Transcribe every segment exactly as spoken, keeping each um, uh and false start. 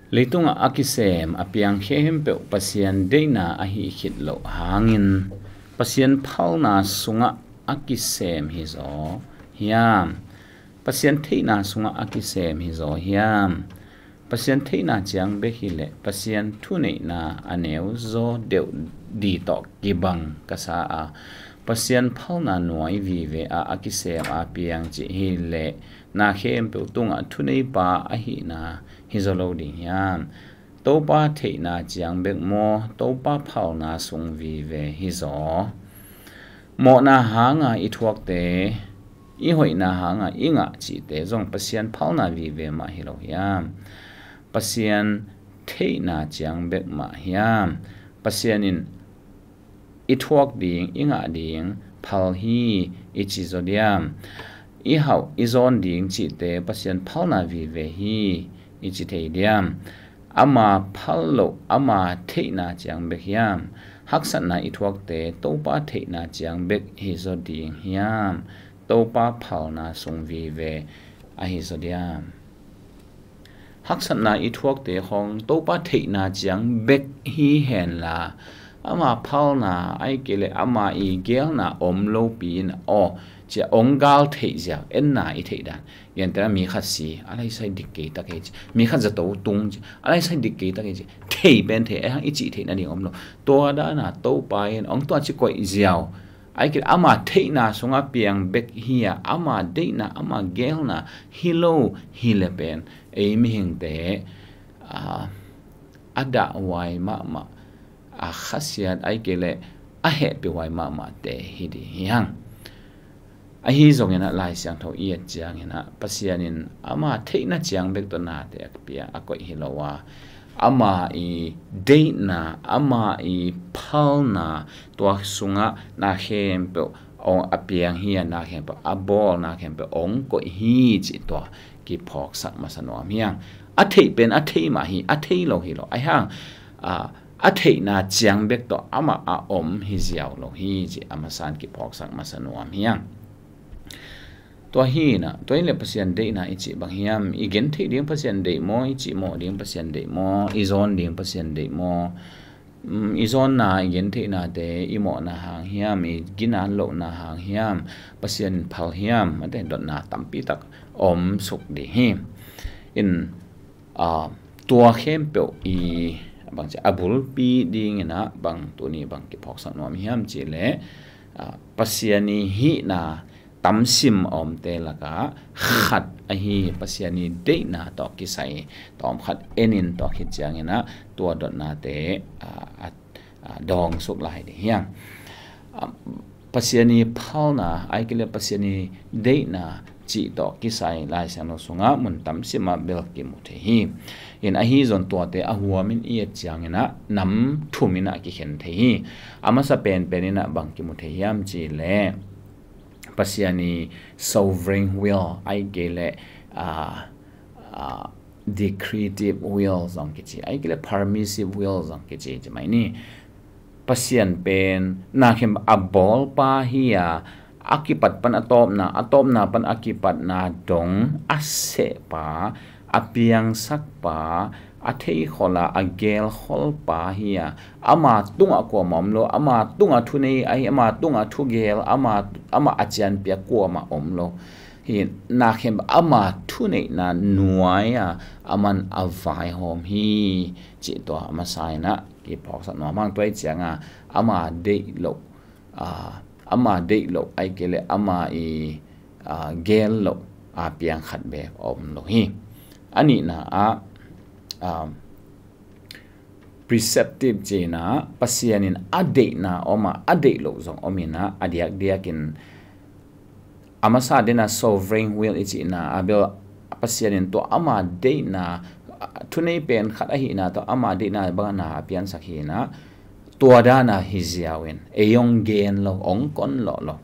Leitungah a kisem a piang khempeuh Pasian deihna a hih khit loh hangin Pasian phalna sungah a kisem hizaw hiam? Pasian theihna sungah a kisem hizaw hiam? Pasian theihna ciang bek hileh Pasian thuneihna a neuzaw deuh di tawh kibang ka sa a, Pasian phalna nuai vive ah a kisem a piang cih hileh na khempeuh tungah thuneipa ahihna hizaw lo ding hiam? Topa theihna ciang bek maw, Topa phalna sung vive hizaw? Mawhna hanga i thuakte, i hoihna hanga i ngah cihte zong Pasian phalna vive mah hi lo hiam? Pasian theihna ciang bek mah hiam? Pasian in i thuak ding, i ngah ding phal hi i ci zaw diam? I hauh i zawn ding cihte Pasian phalna vive hi i ci thei diam? Ama phal loh, ama theihna ciang bek hiam? Haksatna i thuakte Topa theihna ciang bek hi zaw ding hiam? Topa phalna sung vive ahi zaw diam? Haksatna i thuakte khong Topa theihna ciang bek hi henla, ama phalna ai kei le ama i gelna om lopi in aw cia ong gal theih ziau enna i theih dan. Gentena mi khat si a laisai dik kei tak hi ci, mi khat zato tung ci a laisai dik kei tak hi ci, thei pen thei, aihang i cih theih nading om lo. Tua dana Topa in ong tua ci koih ziau ai kei le ama theihna sungah piang bek hi a, ama deihna, ama gelna hi lo hi le pen ei mihingte a, a dahhuai mahmah, a khasiat ai kei le a hehpihhuai mahmahte hi ding hi hang. Ahi zongin ah Lai Siangtho i et ciangin ah Pasian in ama theihna ciang bek tawh nate a piang a koih hi lo a, ama i deihna, ama i phalna, tua sungah na khempeuh ong a piang hi a, na khempeuh a bawl, na khempeuh ong koih hi cih tua kiphawksak masa nuam hi hang. A theih pen a thei mah hi, a thei lo hi lo. Aihang a, a theihna ciang bek tawh amah a om hi ziau lo hi cih a masa in kiphawksak masa nuam hi hang. Tua hi na, tua in le Pasian deihna i cih bang hiam? I gen theih ding Pasian deih maw, i cih mawh ding Pasian deih maw, i zawn ding Pasian deih maw? Um, i zawnna, i gen theihnate i mawhna hang hiam, i ginan lohna hang hiam, Pasian phal hiam, mate dotna tampi tak om suk ding hi. In, a, tua khempeuh i bang ci a bulpi dingin ah bang tuni bang kiphawksak nuam hiam cih le, a, Pasian i hihna tamsim a omte lakah khat ahi Pasian i deihna tawh kisai tawm khat enin tua khit ciangin ah tua dotnate, a, a, a, dawngsuk lai ding hi hang. A, Pasian i phalna ai kei le Pasian i deihna cih tawh kisai Lai Siangtho sungah mun tamsim ah bel kimu thei hi. In ahi zong tuate a huamin i et ciangin ah nam thumin ah kikhen thei hi. A masa penpen in ah bang kimu thei hiam cih le Pasian i sovereign will ai kei le, a, a, decretive will zong kici, ai kei le permissive will zong kici ci mai ni. Pasian pen na khempeuh a bawlpa hi a, a kipat pan a tawpna, a tawpna pan a kipatna dong a sehpa, a piangsakpa, a theikhol a, a gelkholpa hi a, ama tungah kuamah om lo, ama tungah thunei ahi, ama tungah thugel, ama, ama a cianpiak kuamah om lo. Hi na khempeuh ama thuneihna nuai a, aman a vaihawm hi cih tua a masa in ah kiphawksak nuam hang. Tua i cianga ama deih loh, a, ama deih loh ai kei le ama i, a, gel loh a piang khat bek a om lo hi. A nihna ah, a, preceptive cihna Pasian in a deihna om a, a deih loh zong om in ah a diakdiakin a masa dena sovereign will i cihna a bel Pasian in tua ama deihna, a, thunei pen khat ahihna tawh ama deihna bangna a piansak hi in ah tua dana hi ziau in ei ong gen lo, ong kon lawh lo.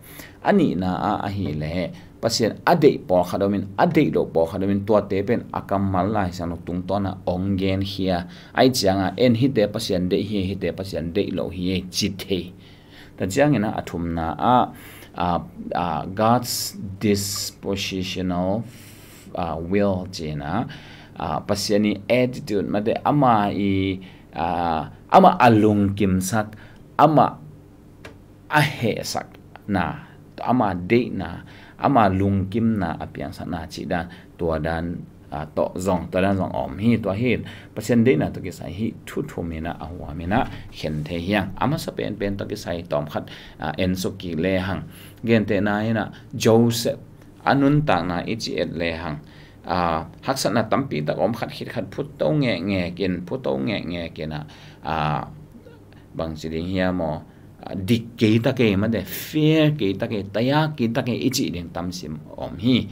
A nihna ah ahileh Pasian a deih pawlkhat om in, a deih loh pawlkhat om in, tuate pen a kammal Lai Siangtho tungtawna ong genkhia. Ai cianga en hite Pasian deih hi, hite Pasian deih lo hi ci thei. Tua ciangin ah a thumna ah, a, a, God's dispositional, a, will cihna ah, Pasian i attitude mate, ama i, ah, ama a lungkimsak, ama a hehsakna, ama deihna, ama lungkimna a piangsakna cih dan, tua dan, ah, tawh zong, tua dan zong om hi. Tua hi in Pasian deihna tawh kisai hih thu thum in ah, a huam in ah khen thei hi hang. A masa penpen tawh kisai tawm khat, ah, en suk kik lehang, gentehna in ah Joseph a nuntakna i ci et lehang, ah, haksatna tampi tak om, khat khit khat phuto ngekngek in, phuto ngekngek in ah, ah, bangci ding hiam aw, ah, dik kei ta kei mate, fair kei ta kei, tayak kei ta kei i cih ding tamsim om hi.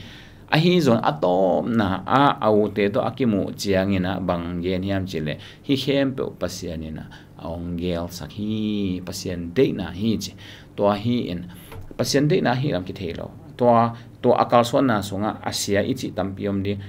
Ahi zong a tawpna ah a ute tawh a kimuh ciangin ah bang gen hiam cih leh, hih khempeuh Pasian in ah a hong gelsak hi, Pasian deihna hi ci. Tua hi in Pasian deihna hi lam kithei lo. Tua, tua a kalsuanna sungah a sia i cih tampi om ding,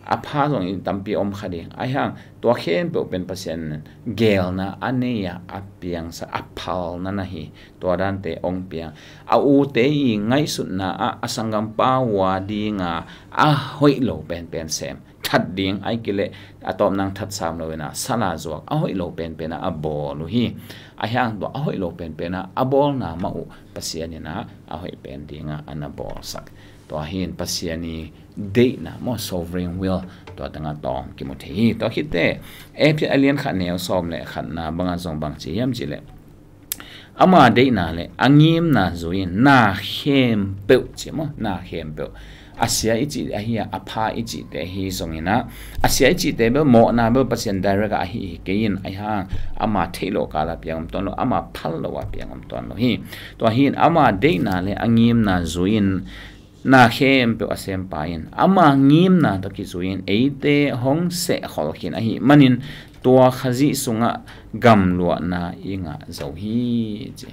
a pha zong i tampi om kha ding. Ahi hang tua khempeuh pen Pasian gelna a nei a, a piangsak, a phalna na hi. Tua dante hong piang. A ute i ngaihsutna ah a sanggampa uh a dinga a hoih lo penpen sem, that ding, ahih kei leh a tawpna thatsam lo in ah sala zuak, a hoih lo penpen ah a bawl uh hi. Ahi hang tua a hoih lo penpen ah a bawlna mah uh Pasian in ah a hoih pen dingah a na bawlsak. Tua hi in Pasian i deihna maw, sovereign will, tua tengah tawm kimu thei hi. Tua khit teh, Efesa a lian khat neu sawm le khatna bangah zong bang ci hiam cih leh, ama deihna le a ngimna zui in na khempeuh ci maw, na khempeuh, a sia i cih ahi a, a pha i cihte ahi zongin ah, a sia i cihte bel mawhna bel Pasian direct ah ahi hi kei in, ahi hang ama theih loh kal ah piang om tuan lo, ama phal lo ah piang om tuan lo hi. Tua hi in ama deihna le a ngimna zui in na khempeuh a sempa in ama ngimna tawh kizui in eite hong sehkhol khin ahih manin tua Khazih sungah gamluatna i ngah zo hi ci.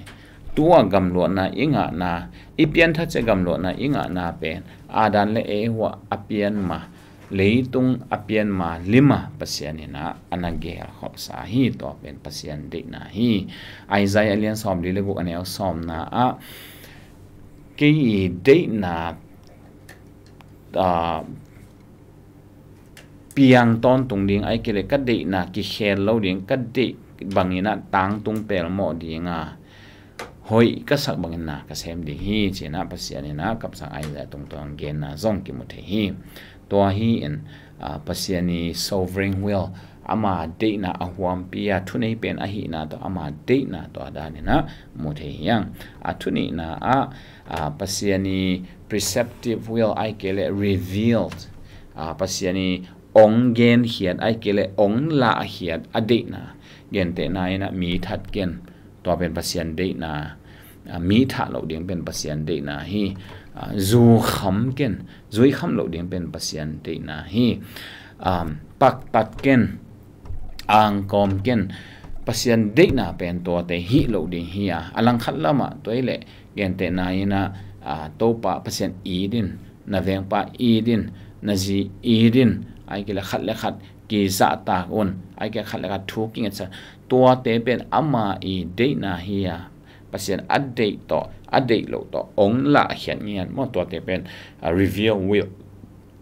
Tua gamluatna i ngahna, i pianthak ciang gamluatna i ngahna pen Adam le Eva a pianma, leitung a pianma lima Pasian in ah a na gelkholhsa hi. Tua pen Pasian deihna hi. Isaiah a lian sawmli le guk a neu sawmna ah, kei i deihna, ah, piang tawntung ding, ahih kei leh ka deihna kikhel lo ding, ka deih bangin ah tangtung pelmawh ding a, hoih ka sak bangin na ka sem ding hi ci in ah Pasian in ah kapsang Isaiah tungtawn genna zong kimu thei hi. Tua hi in, ah, Pasian i sovereign will, ama deihna a huampi a thunei pen ahihna tawh ama deihna tua dan in ah mu thei hi hang. A thunihna ah, ah, Pasian i preceptive will, ahih kei leh revealed, ah, Pasian i hong genkhiat, ahih kei leh hong lahkhiat a deihna, gentehna in ah mi that ken, tua pen Pasian deihna, ah, mi thah loh ding pen Pasian deihna hi. Ah, zu kham ken, zui kham loh ding pen Pasian deihna hi. Ah, paktat ken, angkawm ken, Pasian deihna pen tuate hih loh ding hi a, a langkhat lamah tua hi leh gentehna in ah, ah, Topa Pasian it in, na vengpa it in, na zi it in, ahih kei leh khat le khat kizahtak un, ahih kei leh khat le khat thu kingetsak, tuate pen ama i deihna hi a, Pasian a deih tawh, a deih loh tawh hong lahkhiat ngiat maw, tuate pen, ah, reveal will,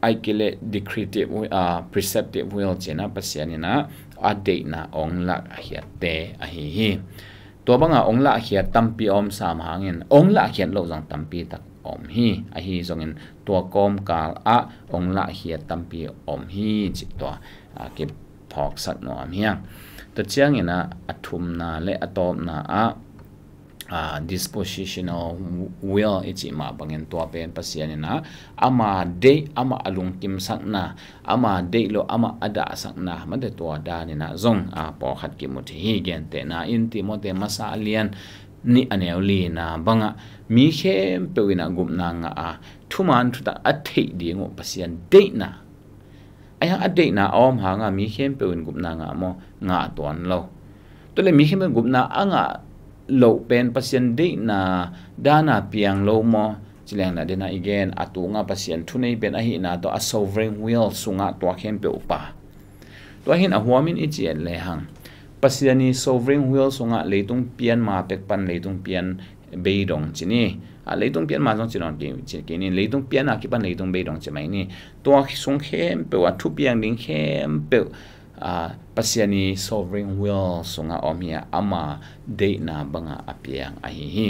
ahih kei leh decretive will, ah, preceptive will ci in ah Pasian in ah a deihna hong lahkhiatte ahi hi. Tua banga hong lahkhiat tampi a om sam hangin hong lahkhiat loh zong tampi tak om hi. Ahi zongin tua kawmkal ah hong lahkhiat tampi om hi cih tua, ah, kiphawksak nuam hi hang. Tua ciangin ah a thumna le a tawpna ah, ah, dispositional will i cih mah bangin tua pen Pasian in ah ama deih, ama a lungkimsakna, ama deih loh, ama a dahsakna mate tua dan in ah zong, ah, pawlkhat kimu thei hi. Gentehna in Timoti masa a lian nih a neu lina bangah mi khempeuh in ah gupna ngah a, thuman thutak a theih ding uh Pasian deihna, ahi hang a deihna a om hanga mi khempeuh in gupna ngah maw? Ngah tuan lo. Tua leh mi khempeuh in gupna a ngah loh pen Pasian deihna dana piang lo maw? Ci leng na dena i gen, a tunga Pasian thunei pen ahihna tawh a sovereign will sungah tua khempeuh pha. Tua hi in a huamin i ci et lehang, Pasian i sovereign will sungah leitung pian ma pek pan leitung pian beidong ci ni. A, leitung pian ma zong ci nawn kei, ci kei ni. Leitung pian a kipan leitung beidong ci mai ni. Tua sung khempeuh a thupiang ding khempeuh, a, Pasian i sovereign will sungah om hi a, ama deihna bangah a piang ahi hi.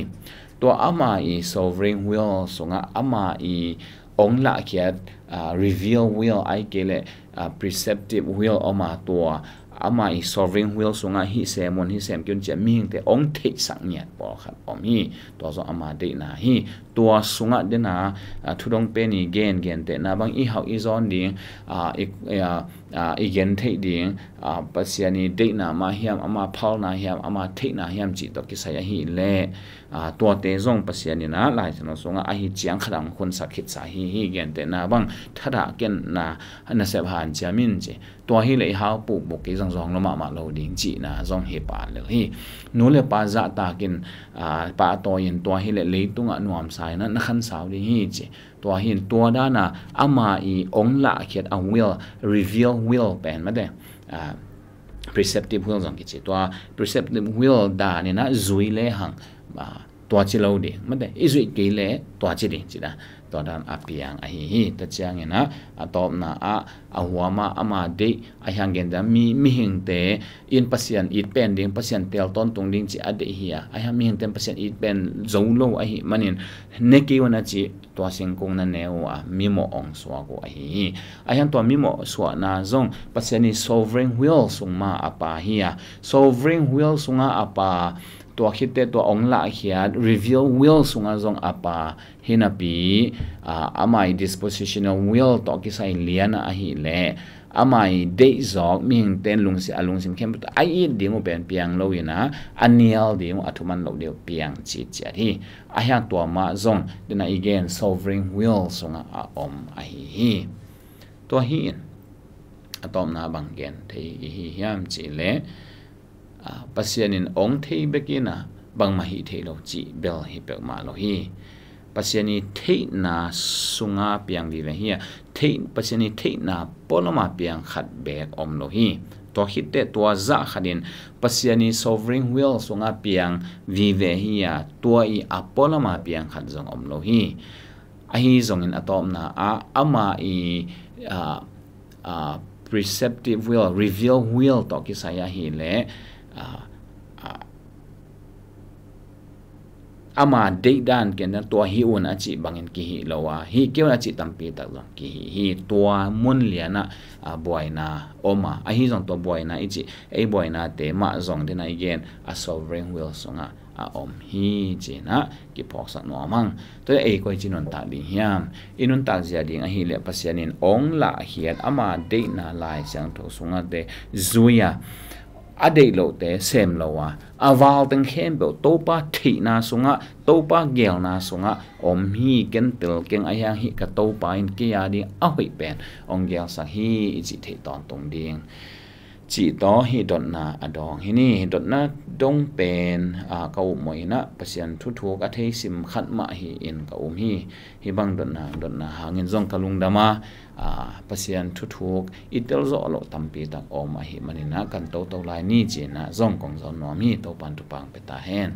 Tua ama i sovereign will sungah ama i ong lahkhiat, a, reveal will ai kei leh, a, preceptive will om a, tua ama i sovereign will sungah hih sem un, hih sem kei un ci a mihingte ong theihsak ngiat pawlkhat om hi. Tua zong ama deihna hi. Tua sungah dena, a, thudong pen i gen, gentehna bang i hauh i zawn ding, a, i, a, a, i gen theih ding, a, Pasian i deihna mah hiam, ama phalna hiam, ama theihna hiam cih tawh kisai ahih leh, a, tuate zong Pasian in a Lai Siangtho sungah ahi ciang khat ang khunsak khitsa hi hi, gentehna bang thadah kenna nasep hanciam in ci. Tua hi leh i hau pukpuk kei zong zawng lo mahmah lo ding cihna zong hi pah lel hi. Nu le pa zahtakin, a, pahtawi in tua hi leh leitungah nuamsa in a na khansau ding hi ci. Tua hi in tua dana ama i ong lahkhiat a will, reveal will pen mate, a, preceptive will zong kici. Tua preceptive will dan in a zui le hang, a, tua ci lo ding mate, i zuih kei leh tua ci ding ci dan. Tua dan a piang ahi hi. Tua ciangin a, a tawpna ah a huam a ama deih a hiang gen dan mi, mihingte in Pasian it pen ding, Pasian tel tawntung ding ci a deih hi a, a hiang mihingte in Pasian it pen zo lo ahi manin ne kei un a ci, tua singkung na ne uh a mimawh ong suak uh ahi hi. A hiang tua mimawh suahna zong Pasian i sovereign will sung ma a pa hi a, sovereign will sungah a pa, tua khitte tua ong lahkhiat reveal will sungah zong a pa hinapi, a, ama i dispositional will tawh kisai liana ahih leh ama i deih zawk mihingte in lungsi-, a lungsim khempeuh a it ding uh pen piang lo in a, a nial ding uh, a thuman loh ding uh piang citciat hi. A hiang tua mah zong dena i gen sovereign will sungah a om ahi hi. Tua hi in a tawpna bang gen thei i hi hiam cih leh, a, Pasian in ong thei bekin a bangmah hih thei lo cih bel hi peuhmah lo hi. Pasian i theihna sunga piang vive hi a, theih, Pasian i theihna pualama piang khat beek om lo hi. Tua khitte tua zah khatin Pasian i sovereign will sunga piang vive hi a, tua i a pualama piang khat zong om lo hi. Ahi zongin a tawpna ah ama i, a, a, preceptive will, reveal will tawh kisai ahih leh, a, a, ama deihdan ken dan tua hi un a cih bangin kihi lo a, hi kei un a cih tampi tak zong kihi hi. Tua mun lianah, a, buaina om a, ahi zong tua buaina i cih ei buainate mah zong dena i gen a sovereign will sungah a om hi cinah kiphawksak nuam hang. Tua ei koi ci nuntak ding hiam? I nuntak zia ding ahih leh Pasian in ong lahkhiat ama deihna Lai Siangtho sungate zui a, a deih lohte sem lo a, a valteng khempeuh Topa theihna sungah, Topa gelna sungah om hi. Ken tel keng a hiang hih ka Topa in kei a ding a hoih pen ong gelsak hi i cih theih tawntung ding. Cih tawh hih dotna a dawng hi ni. Hih dotna dong pen, a, ka upmawh inah Pasian thuthuk a theisim khat mah hi in ka um hi. Hih bang dotna, dotna hangin zong ka lungdam a, a, Pasian thuthuk i telzawh loh tampi tak om ahih maninah kan toto lai ni cinah zong kong zon nuam hi. Topan thupha pia ta hen.